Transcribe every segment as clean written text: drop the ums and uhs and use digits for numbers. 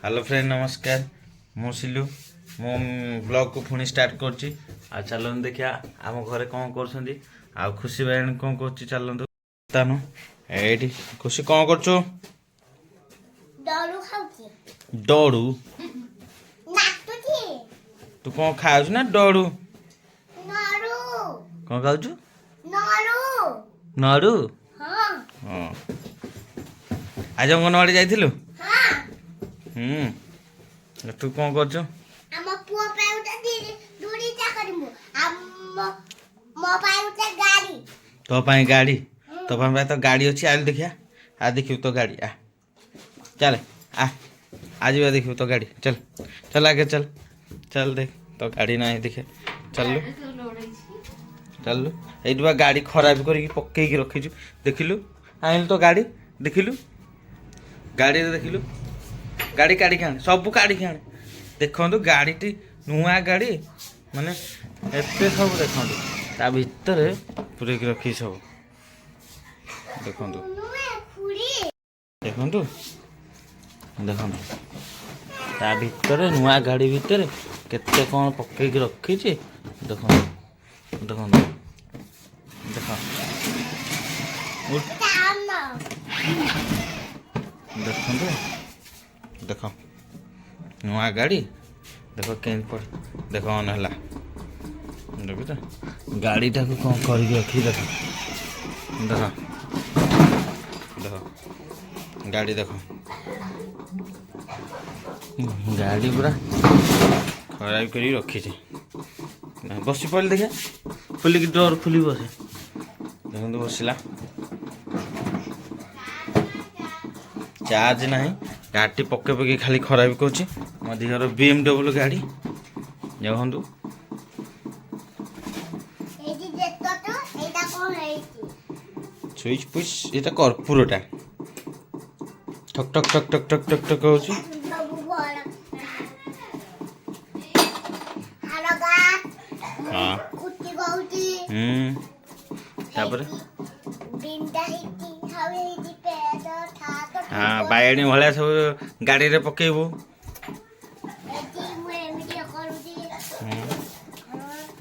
Hello friend, ନମସ୍କାର। ମୁଁ ସିଲୁ, ମୁଁ ବ୍ଲଗ୍କୁ ପୁଣି ଷ୍ଟାର୍ଟ କରୁଛି। ଆଉ ଚାଲନ୍ତୁ ଦେଖିବା ଆମ ଘରେ କ'ଣ କରୁଛନ୍ତି ଆଉ ଖୁସି ବାଇଣ କ'ଣ କରୁଛି। ଚାଲନ୍ତୁ ତାନୁ, ଏଇଠି ଖୁସି କ'ଣ କରୁଛୁ? ଡରୁ ଖାଉଛି। ଡରୁ? ନାଚୁଛି। ତୁ କ'ଣ ଖାଉଛୁ ନା ଡରୁ? ନରୁ। କ'ଣ ଖାଉଛୁ? ନରୁ। ନଡୁ? ହଁ। ହଁ, ଆଜି ଅଙ୍ଗନବାଡ଼ି ଯାଇଥିଲୁ? ହଁ। ତୁ କ'ଣ କରୁଛୁ? ଆମ ପୁଅ ପାଇଁ ଗୋଟେ ଦୁଇଟା କରିବୁ, ଆମ ମୋ ପାଇଁ ଗୋଟେ ଗାଡ଼ି। ତୋ ପାଇଁ ଗାଡ଼ି? ତୋ ପାଇଁ ତ ଗାଡ଼ି ଅଛି। ଆଇଲୁ ଦେଖିବା, ଆ ଦେଖିବୁ ତୋ ଗାଡ଼ି। ଆ, ଚାଲେ, ଆ ଆଜିବା ଦେଖିବୁ ତୋ ଗାଡ଼ି। ଚାଲ ଚାଲ, ଆଗେ ଚାଲ ଚାଲ, ଦେଖ ତୋ ଗାଡ଼ି ନାହିଁ, ଦେଖେ। ଚାଲୁ ଚାଲୁ, ଏଇଠି ବା ଗାଡ଼ି ଖରାପ କରିକି ପକେଇକି ରଖିଛୁ। ଦେଖିଲୁ, ଆଣିଲୁ ତୋ ଗାଡ଼ି, ଦେଖିଲୁ ଗାଡ଼ିରେ, ଦେଖିଲୁ ଗାଡ଼ି। କାଢ଼ିକି ଆଣେ, ସବୁ କାଢ଼ିକି ଆଣେ। ଦେଖନ୍ତୁ, ଗାଡ଼ିଟି ନୂଆ ଗାଡ଼ି, ମାନେ ଏତେ ସବୁ ଦେଖନ୍ତୁ, ତା ଭିତରେ ପୁରେଇକି ରଖିଛି ସବୁ। ଦେଖନ୍ତୁ। ନୁହେଁ ଖୁଡ଼ି। ଦେଖନ୍ତୁ ଦେଖନ୍ତୁ, ତା ଭିତରେ, ନୂଆ ଗାଡ଼ି ଭିତରେ କେତେ କ'ଣ ପକେଇକି ରଖିଛି। ଦେଖନ୍ତୁ ଦେଖନ୍ତୁ, ଦେଖ। ଉଠ। ଏଟା ଆମ ଦେଖନ୍ତୁ, ଦେଖ, ନୂଆ ଗାଡ଼ି ଦେଖ କେମିତି ପଡ଼େ। ଦେଖ, ଅନ୍ ହେଲା, ଦେଖୁଛ? ଗାଡ଼ିଟାକୁ କ'ଣ କରିକି ରଖି, ଦେଖ ଦେଖ ଦେଖ, ଗାଡ଼ି ଦେଖ। ଗାଡ଼ି ପୁରା ଖରାପ କରିକି ରଖିଛି। ବସି ପଡ଼ିଲେ ଦେଖିଆ, ଖୋଲିକି, ଡୋର୍ ଖୋଲିକି ବସେ। ଦେଖନ୍ତୁ, ବସିଲା। ଚାର୍ଜ ନାହିଁ। ଗାଡ଼ିଟି ପକେଇ ପକେଇ ଖାଲି ଖରାପ କରୁଛି। ମୋ ଦିହର BMW ଗାଡ଼ି ଦେଖନ୍ତୁ। ଏଇଠି ଦେଖ ତ, ଏଇଟା କଣ ହେଇଛି? ସୁଇଚ୍ ପୁଇଚ୍, ଏଇଟା କର୍ପୂରଟା ଠକ୍ ଠକ୍ ଠକ୍ ଠକ୍ ଠକ୍ ଠକ୍ ଠକ୍ ହେଉଛି। ସବୁ ବଡ ହାଲକା। କୁଟି କହୁଛି। ତାପରେ? ବିନ୍ଦା ହେଇଛି ଆଉ ହେଇଛି ପେଟ ଥାକ। ବାଇଗଣୀ ଭଳିଆ ସବୁ ଗାଡ଼ିରେ ପକେଇବୁ। ଏଠି ମୁଁ ଏମିତି କରୁଛି।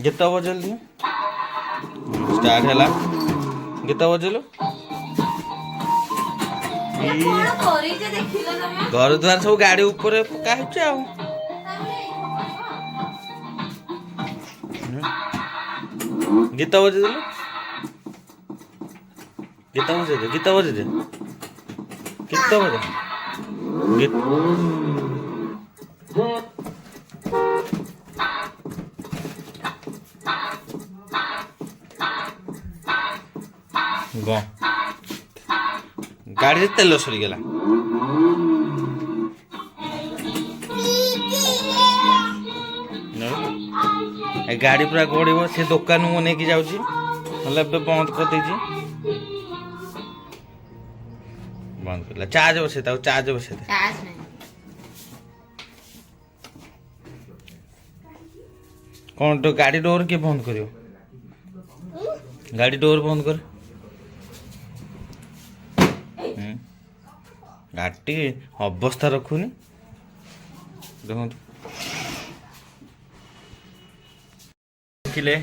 ଗୀତ ବଜେଇଲୁ, ଷ୍ଟାର୍ଟ ହେଲା। ଗୀତ ବଜେଇଲୁ। କଣ କରିଛ ଦେଖିଲ ତମେ? ଘର ଦ୍ୱାର ସବୁ ଗାଡ଼ି ଉପରେ ପକା ହେଇଛି ଆଉ। ଗୀତ ବଜେଇଦେଲୁ, ଗୀତ ବଜେଇଦେ, ଗୀତ ବଜେଇଦେ, ଗୀତ ବଜା, ଗୀତ। ଗ ଗାଡ଼ିରେ ତେଲ ସରିଗଲା। ଏ ଗାଡ଼ି ପୁରା ଗଡ଼ିବ। ସେ ଦୋକାନକୁ ମୁଁ ନେଇକି ଯାଉଛି, ହେଲେ ଏବେ ବନ୍ଦ କରିଦେଇଛି। ବନ୍ଦ କରିଲା। ଚାର୍ଜ ବସେଇ, ତାକୁ ଚାର୍ଜ ବସେଇ ଦେ। ଚାର୍ଜ ନାହିଁ। କ'ଣ ତ ଗାଡ଼ି ଡୋର୍ କିଏ ବନ୍ଦ କରିବ? ଗାଡ଼ି ଡୋର୍ ବନ୍ଦ କର। ଗାଡ଼ିଟି ଅବସ୍ଥା ରଖୁନି। ଦେଖନ୍ତୁ, ଦେଖିଲେ।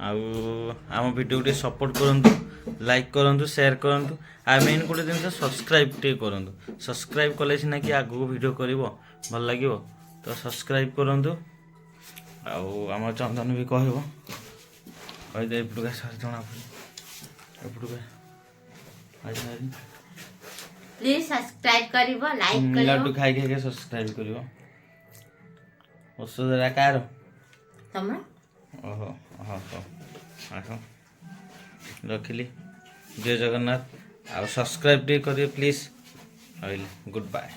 ଆଉ ଆମ ଭିଡ଼ିଓକୁ ଟିକେ ସପୋର୍ଟ କରନ୍ତୁ, ଲାଇକ୍ କରନ୍ତୁ, ସେୟାର କରନ୍ତୁ, ଆଉ ମେନ୍ ଗୋଟେ ଜିନିଷ ସବସ୍କ୍ରାଇବ୍ ଟିକେ କରନ୍ତୁ। ସବସ୍କ୍ରାଇବ୍ କଲେ ସିନା କି ଆଗକୁ ଭିଡ଼ିଓ କରିବ, ଭଲ ଲାଗିବ। ତ ସବସ୍କ୍ରାଇବ୍ କରନ୍ତୁ। ଆଉ ଆମ ଚନ୍ଦନ ବି କହିବ, କହିଦେ। ଏପଟକୁ ସାର୍, ଜଣା ପଡ଼ିବ। ଏପଟକୁ ଆଚ୍ଛା। ପ୍ଲିଜ ସବସ୍କ୍ରାଇବ କରିବ, ଲାଇକ୍ କରିବ। ଲଡୁ ଖାଇ ଖାଇକି ସବସ୍କ୍ରାଇବ୍ କରିବ। ଔଷଧଟା କାହାର? ତମର। ଓହୋ, ହଁ, ହଉ, ଆସ, ରଖିଲି। ଜୟ ଜଗନ୍ନାଥ। ଆଉ ସବସ୍କ୍ରାଇବ୍ ଟିକେ କରିବେ ପ୍ଲିଜ୍। ରହିଲି, ଗୁଡ୍ ବାଏ।